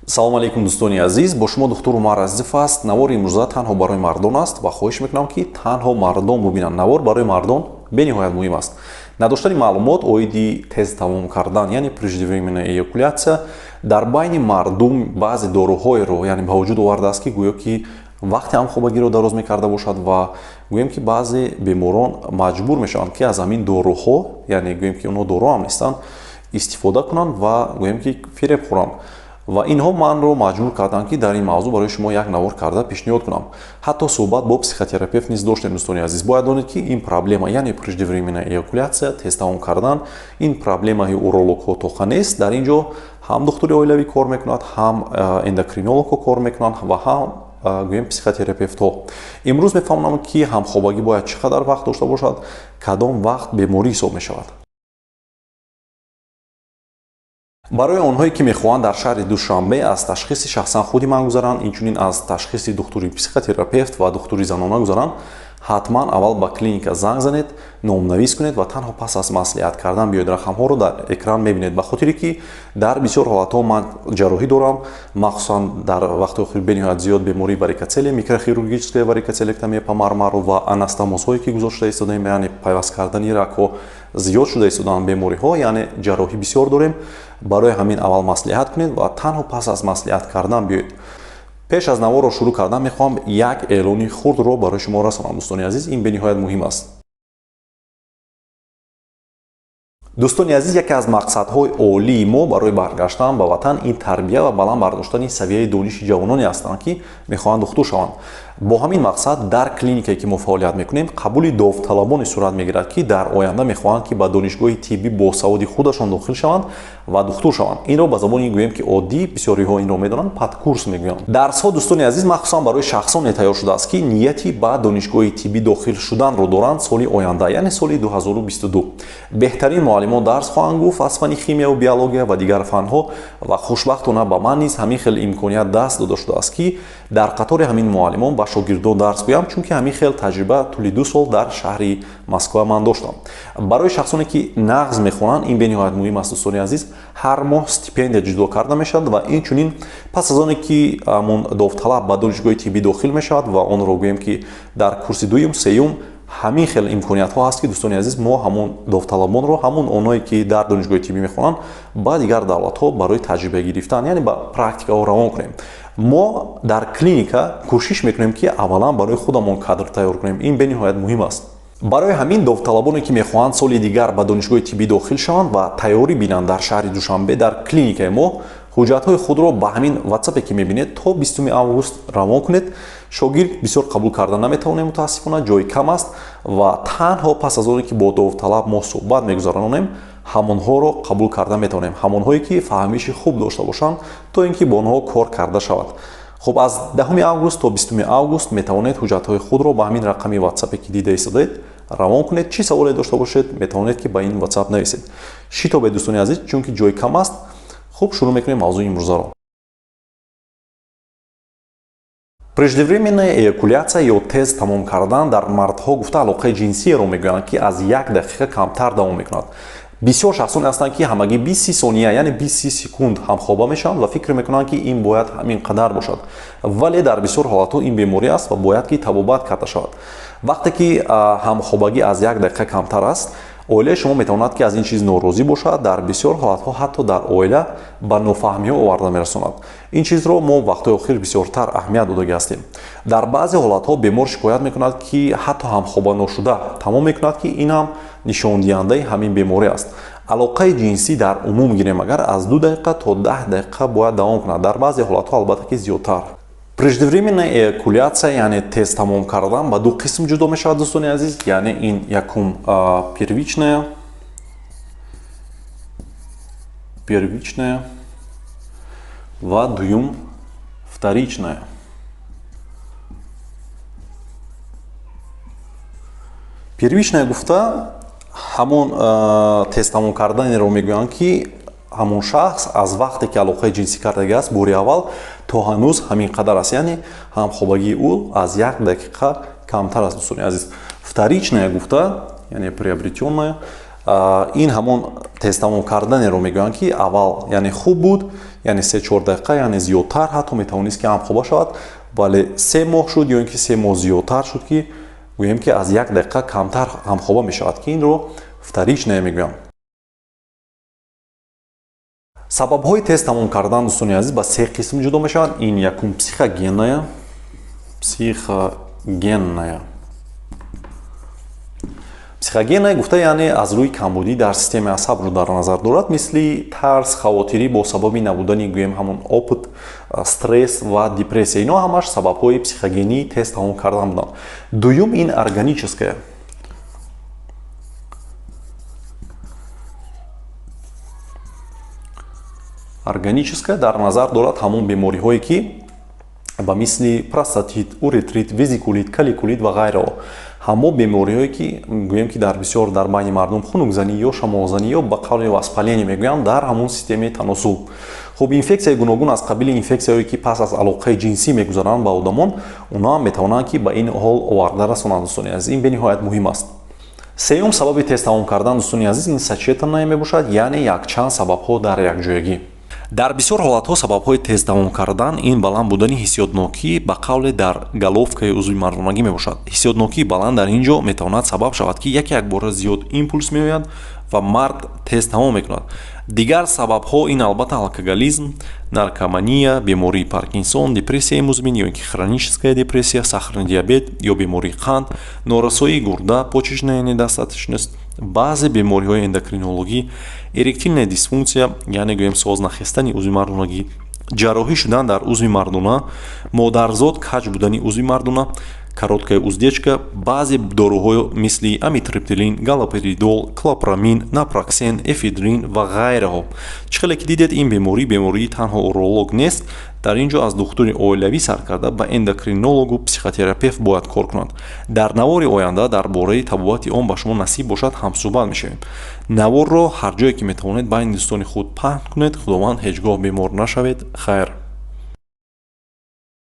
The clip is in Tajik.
Салому алейкум, дӯстони азиз, бо шумо духтур Умар Азизов аст. Навори имрӯза танҳо барои мардон аст ва хоҳиш мекунам, ки танҳо мардон бубинанд. Навор барои мардон бениҳоят муҳим аст. Надоштани маълумот оиди тез тамом кардан, яъне преждевременная эякуляция, дар байни мардум баъзе доруҳоеро, яъне, ба вуҷуд овардааст, ки гӯё ки вақти ҳамхобагиро дароз мекарда бошад, ва гӯем ки баъзе беморон маҷбур мешаванд, ки аз ҳамин доруҳо, яъне гӯем ки онҳо дору ҳам нестанд, истифода кунанд ва гӯем ки фиреб хӯранд. Ва инҳо манро маҷбур карданд, ки дар ин мавзӯъ барои шумо як навор карда пешниҳод кунам. Ҳатто суҳбат бо психотерапевт низ доштем. Дӯстони азиз, бояд донед, ки ин проблема, яъне преждевременная эякуляция, тез тамом кардан, ин проблемаи урологҳо тоқа нест. Дар ин ҷо ҳам духтури оилавӣ кор мекунад, ҳам эндокринологҳо кор мекунанд ва ҳам гӯем психотерапевтҳо. Имрӯз мефаҳмонам, ки ҳамхобагӣ бояд чӣ қадар вақт дошта бошад, кадом вақт беморӣ ҳисоб мешавад. Барои онҳое, ки мехоҳанд дар шаҳри Душанбе аз ташхиси шахсан худи ман гузаранд, инчунин аз ташхиси духтури психотерапевт ва духтури занона гузаранд, ҳатман аввал ба клиника занг занед, номнавис кунед ва танҳо пас аз маслиҳат кардан биёед. Рақамҳоро дар экран мебинед. Ба хотире ки дар бисёр ҳолатҳо ман ҷарроҳӣ дорам, махсусан дар вақти охир бениҳоят зиёд бемории варикоцеле, микрохирургическая варикоцелектомия по Мармару ва анастомозҳое, ки гузошта истодаем, яъне пайваст кардани рагҳо, зиёд шуда истодаанд бемориҳо, яъне ҷарроҳӣ бисёр дорем. Барои ҳамин аввал маслиҳат кунед ва танҳо пас аз маслиҳат кардан биёед. Пеш аз наворро шурӯъ кардан мехоҳам як эълони хурдро барои шумо расонам. Дӯстони азиз, ин бениҳоят муҳим аст. Дӯстони азиз, яке аз мақсадҳои олии мо барои баргаштан ба ватан ин тарбия ва баланд бардоштани савияи дониши ҷавононе ҳастанд, ки мехоҳанд духтур шаванд. Бо ҳамин мақсад дар клиникае, ки мо фаъолият мекунем, қабули довталабоне сурат мегирад, ки дар оянда мехоҳанд, ки ба донишгоҳи тиббӣ бо саводи худашон дохил шаванд ва духтур шаванд. Инро ба забони, гӯем ки, оддӣ, бисёриҳо инро медонанд, подкурс мегӯянд. Дарсҳо, дӯстони азиз, махсусан барои шахсоне тайёр шудааст, ки нияти ба донишгоҳи тиббӣ дохил шуданро доранд соли оянда, яъне соли 2022. Беҳтарин муаллимон дарс хоҳанд гуфт аз фанни химияву биология ва дигар фанҳо. Ва хушбахтона ба ман низ ҳамин хел имконият даст дода шудааст, ки дар қатори ҳамин муаллимон ба шогирдон дарс гӯям, чунки ҳамин хел таҷриба тӯли 2 сол дар шаҳри Москва ман доштам. Барои шахсоне, ки нағз мехонанд, ин бениҳоят муҳим аст, дӯстони азиз, ҳар моҳ стипендия ҷудо карда мешавад. Ва инчунин пас аз оне ки ҳамон довталаб ба донишгоҳи тиббӣ дохил мешавад ва онро, гӯем ки, дар курси дуюм, сеюм, ҳамин хел имкониятҳо ҳаст, ки, дӯстони азиз, мо ҳамон довталабонро, ҳамон онҳое, ки дар донишгоҳи тиббӣ мехонанд, ба дигар давлатҳо барои таҷриба гирифтан, яъне ба практикаҳо равон кунем. Мо дар клиника кӯшиш мекунем, ки аввалан барои худамон кадр тайёр кунем. Ин бениҳоят муҳим аст. Барои ҳамин довталабоне, ки мехоҳанд соли дигар ба донишгоҳи тиббӣ дохил шаванд ва тайёрӣ бинанд дар шаҳри Душанбе дар клиникаи мо, ҳуҷҷатҳои худро ба ҳамин ватсапе, ки мебинед, то 20 август равон кунед. Шогирд бисёр қабул карда наметавонем, мутаассифона ҷой кам аст, ва танҳо пас аз оне ки бо довталаб мо суҳбат мегузаронем, ҳамонҳоро қабул карда метавонем, ҳамонҳое, ки фаҳмиши хуб дошта бошанд, то ин ки бо онҳо кор карда шавад. Хуб, аз 10 август то 20 август метавонед ҳуҷҷатҳои худро ба ҳамин рақами ватсапе, ки дида истодаед, равон кунед. Чӣ саволе дошта бошед, метавонед, ки ба ин ватсап нависед. Шитобед, дӯстони азиз, чунки ҷой кам аст. Хуб, шурӯъ мекунем мавзӯи имрӯзаро. Преждевременная эякуляция ё тез тамом кардан дар мардҳо гуфта алоқаи ҷинсиеро мегӯянд, ки аз як дақиқа камтар давом мекунад. Бисёр шахсоне ҳастанд, ки ҳамагӣ 20 сония, яъне 20 секунд ҳамхоба мешаванд ва фикр мекунанд, ки ин бояд ҳамин қадар бошад. Вале дар бисёр ҳолатҳо ин беморӣ аст ва бояд ки табобат карда шавад. Вақте ки ҳамхобагӣ аз як дақиқа камтар аст, оилаи шумо метавонад, ки аз ин чиз норозӣ бошад. Дар бисёр ҳолатҳо ҳатто дар оила ба нофаҳмиҳо оварда мерасонад. Ин чизро мо вақтҳои охир бисёртар аҳамият додагӣ ҳастем. Дар баъзе ҳолатҳо бемор шикоят мекунад, ки ҳатто ҳамхоба ношуда тамом мекунад, ки ин ҳам нишондиҳандаи ҳамин беморӣ аст. Алоқаи ҷинсӣ дар умум гирем агар, аз 2 дақиқа то 10 дақиқа бояд давом кунад, дар баъзе ҳолатҳо, албатта, ки зиёдтар. Преждевременная эякуляция, яъне тез тамом кардан, ба ду қисм ҷудо мешавад, дӯстони азиз. Яъне ин якум первичная ва дуюм вторичная. Первичная гуфта ҳамон тез тамом карданеро мегӯянд, ки ҳамон шахс аз вақте ки алоқаи ҷинсӣ кардагӣ аст бори аввал то ҳанӯз ҳамин қадар аст, яъне ҳамхобагии ӯ аз як дақиқа камтар аст, дӯстони азиз. Вторичная гуфта, яъне приобретённая, Ин ҳамон тез тамом карданеро мегӯянд, ки аввал яъне хуб буд, яъне 3-4 дақиқа, яъне зиёдтар ҳатто метавонист, ки ҳамхоба шавад, вале 3 моҳ шуд ё ин ки 3 моҳ зиёдтар шуд, ки гӯем, ки аз 1 дақиқа камтар ҳамхоба мешавад, ки инро вторичная мегӯянд. Сабабҳои тез тамом кардан, дӯстони азиз, ба се қисм ҷудо мешаванд. Ин якум психогенная, психогенная. Психогенная гуфта, яъне аз рӯи камбудӣ дар системаи асабро дар назар дорад, мисли тарс, хавотирӣ бо сабаби набудани, гӯем, ҳамон опыт, стресс ва депрессия. Ино ҳамаш сабабҳои психогении тез тамом кардан буданд. Дуюм ин органическая. Органическая дар назар дорад ҳамон бемориҳое, ки ба мисли простатит, уретрит, везикулит, каликулит ва ғайрао. Ҳамон бемориҳое, ки гӯем, ки дар бисёр дар байни мардум хунукзанӣ ё шамолзанӣ ё ба қавли воспаление мегӯянд дар ҳамон системаи таносул. Хуб, инфексияи гуногун, аз қабили инфексияҳое, ки пас аз алоқаи ҷинсӣ мегузаранд ба одамон, онҳо ҳам метавонанд, ки ба ин ҳол оварда расонанд. Дӯстони азиз, ин бениҳоят муҳим аст. Сеюм сабаби тез тамом кардан, дӯстони азиз, ин сочетанное мебошад, яъне якчанд сабабҳо дар якҷоягӣ. Дар бисёр ҳолатҳо сабабҳои тез тамом кардан ин баланд будани ҳиссиётнокӣ, ба қавле, дар головкаи узви мардонагӣ мебошад. Ҳиссиётнокии баланд дар ин ҷо метавонад сабаб шавад, ки яке якбора зиёд импульс меояд ва мард тез тамом мекунад. Дигар сабабҳо ин, албатта, алкоголизм, наркомания, бемории Паркинсон, депрессияи музмин ё ин ки хроническая депрессия, сахарный диабет ё бемории қанд, норасоии гурда, почечная недостаточность, баъзе бемориҳои эндокринологӣ, эректильная дисфункция, яъне гӯем, сознахестани узви мардонагӣ, ҷарроҳӣ шудан дар узви мардона, модарзод каҷ будани узви мардона, короткая уздечка, баъзе доруҳо мисли амитриптилин, галоперидол, клопрамин, напроксен, эфедрин ва ғайраҳо. Чӣ хеле ки дидед, ин беморӣ бемории танҳо уролог нест. Дар ин ҷо аз духтури оилавӣ сар карда ба эндокринологу психотерапевт бояд кор кунад. Дар навори оянда дар бораи табобати он, ба шумо насиб бошад, ҳамсӯҳбат мешавем. Наворро ҳар ҷое ки метавонед, байни дӯстони худ паҳн кунед. Худованд, ҳеҷ гоҳ бемор нашавед. Хайр.